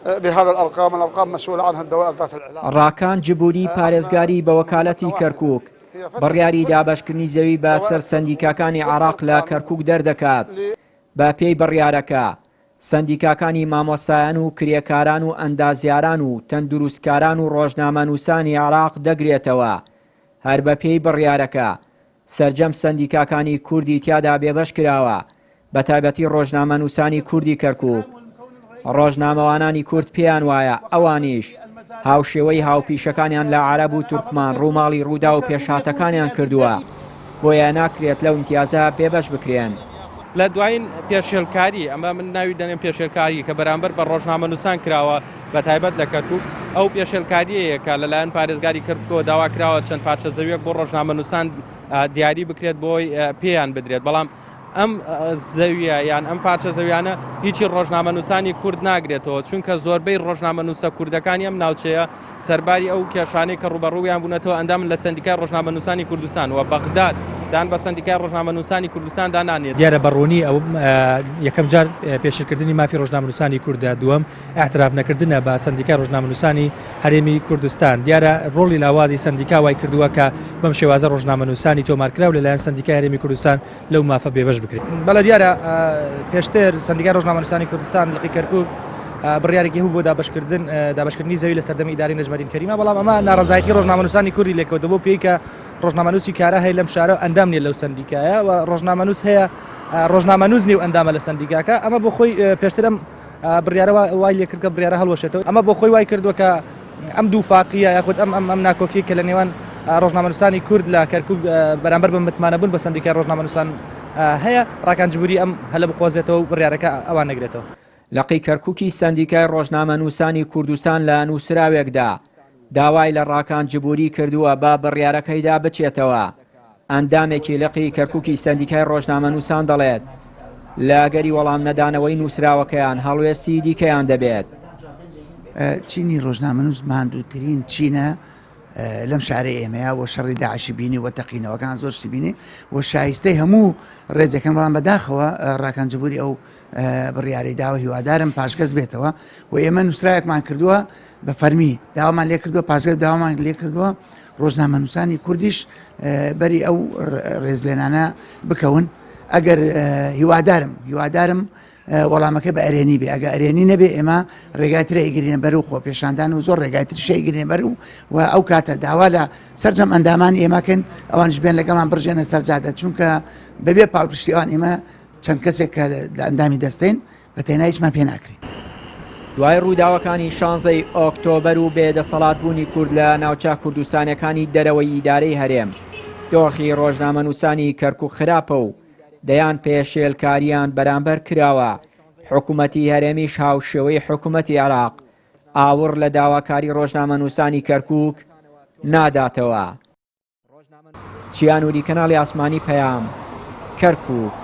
بهذا الأرقام الأرقام مسؤولة عنها الدوائر ذات العلاقة. ڕاکان جبوری پارێزگاری بە وەکالەتی کەرکوک بڕیاری دابەشکردنی زەوی بە سەر سەندیکاکانی عێراق لە کەرکوک دەردەکات. بە پێی بڕیارەکە، سەندیکاکانی مامۆستایان و کرێکاران و ئەندازیاران و تەندروستکاران و ڕۆژنامەنووسانی عێراق دەگرێتەوە. هەر بە پێی بڕیارەکە، سەرجەم سەندیکاکانی کوردی تیادا بێبەش کراوە، بەتایبەتی ڕۆژنامەنووسانی کوردی کەرکووک. ڕۆژنامەوانانی کورد پێیان وایە ئەوانیش هاوشێوەی هاوپیشەکانیان لە عەرەب و تورکمان ڕووماڵی ڕووداو و پێشهاتەکانیان کردووە، بۆیە ناکرێت لەو ئیمتیازە بێبەش بکرێن. لە دوایین پێشێلکاری، ئەمە من ناوی دەنێم پێشێلکاری، کە بەرامبەر بە ڕۆژنامەنووسان کراوە، بە تایبەت لە کەرکوک، ئەو پێشێلکارییەیە کە لەلایەن پارێزگاری کەرکوکەوە داوا کراوە چەند پارچە زەویەک بۆ ڕۆژنامەنووسان دیاری بکرێت بۆی پێیان بدرێت، بەڵام ئەم زەویە یان ئەم پارچە زەویانە هیچی ڕۆژنامەنووسانی کورد ناگرێتەوە، چونکە زۆربەی ڕۆژنامەنووسە کوردەکانی ئەم ناوچەیە سەرباری ئەو کێشانەی کە ڕووبەڕوویان بوونەتەوە ئەندامن لە سەندیکای ڕۆژنامەنووسانی کوردستان و بەغداد دان بە سەندیکای ڕۆژنامەنووسانی کوردستاندا نانێت. دیارە بە ڕوونی ئەو یەکەم جار پێشلکردنی مافی ڕۆژنامەنووسانی کوردە، دووەم ئیعتراف نەکردنە بە سەندیکای ڕۆژنامەنووسانی هەرێمی کوردستان. دیارە ڕۆڵی لاوازی سەندیکا وای کردووە کە بەم شێوازە ڕۆژنامەنووسانی تۆمارکراو لەلایەن سەندیکای هەرێمی کوردستان لەو مافە بێبەش بکرێن. بەڵێ دیارە پێشتر سەندیکای ڕۆژنامەنووسانی کوردستان لقی کەرکوک بڕیارێکی هەبوو بۆ دابەشکردن دابەشکردنی زەوی لە سەردەمی ئیدارەی نەجمەدین کەریمە، بەڵام ئەمە ناڕەزایەتی ڕۆژنامەنووسانی کوردی لێکەوتەوە بەو پێی کە ڕۆژنامەنووسی کارا هەیە لەم شارە و ئەندام نییە لەو سەندیکایە و ڕۆژنامەنووس هەیە ڕۆژنامەنووس نیە و ئەندامە لە سەندیکاکە. ئەمە بۆ خۆی پێشتر ئەم بڕیارە وای لێکرد کە بڕیارە هەڵوەشێتەوە. ئەمە بۆ خۆی وای کردووە کە ئەم دوو فاقیە یاخود ئەم ئەم ئەم ناکۆکیە کە لە نێوان ڕۆژنامەنووسانی کورد لە کەرکوک بەرامبەر بە متمانەبوون بە سەندیکای ڕۆژنامەنووسان هەیە، ڕاکان جبوری ئەم هەلە بقۆزێتەوە و بڕیارەکە ئەوان نەگرێتەوە. لقی کەرکوکی سەندیکای ڕۆژنامەنووسانی کوردستان لە نووسراوێکدا داوای لە ڕاکان جبوری کردووە بە بڕیارەکەیدا بچێتەوە. ئەندامێکی لقی کەرکوکی سەندیکای ڕۆژنامەنووسان دەڵێت، لە ئەگەری وەڵام نەدانەوەی نووسراوەکەیان هەڵوێستی دیکەیان دەبێت. چینی ڕۆژنامەنووس ماندووترین چینە لەم شارەی ئێمەیە و شەڕی داعشی بینی و تەقینەوەکان زۆر شتی بینی و شایستەی هەموو ڕێزێکن بەڵام بەداخەوە ڕاکان جبوری ئەو بڕیاری داوە هیوادارم پاشگەز بێتەوە و ئێمە نووسراوێکمان کردووە بە فەرمی داوامان لێ کردووە پاشگەز داوامان لێ کردووە ڕۆژنامەنووسانی کوردیش بەری ئەو ڕێزلێنانە بکەون ئەگەر هیوادارم هیوادارم وەڵامەکە بە ئەرێنی بێ ئەگە ئەرێنی نەبێ ئێمە ڕێگای ترە ئیگرینە بەر و خۆپێشاندان و زۆر ڕێگای ترشە ئیگرینە بەر و و ئەو کاتە داوا لە سەرجەم ئەندامانی ئێمەکەن ئەوانش بێن لەگەڵان بڕژێنە سەرجادە چونکە بەبێ پاڵپشتی ئەوان ئێمە چەند کەسێک کە لە ئەندامی دەستین بە تەنها هیچمان پێ ناکرێ. دوای ڕووداوەکانی شانزەی ئۆکتۆبەر و بێ دەسەڵات بوونی کورد لە ناوچە کوردستانیەکانی دەرەوەی ئیدارەی هەرێم، دۆخی ڕۆژنامەنووسانی کەرکوک خراپە و دەیان پێشێلکاریان بەرامبەر کراوە، حکومەتی هەرێمیش هاوشێوەی حکومەتی عێراق ئاوڕ لە داواکاری ڕۆژنامەنووسانی کەرکوک ناداتەوە. چیا نوری کەناڵی ئاسمانی پەیام، کەرکوک.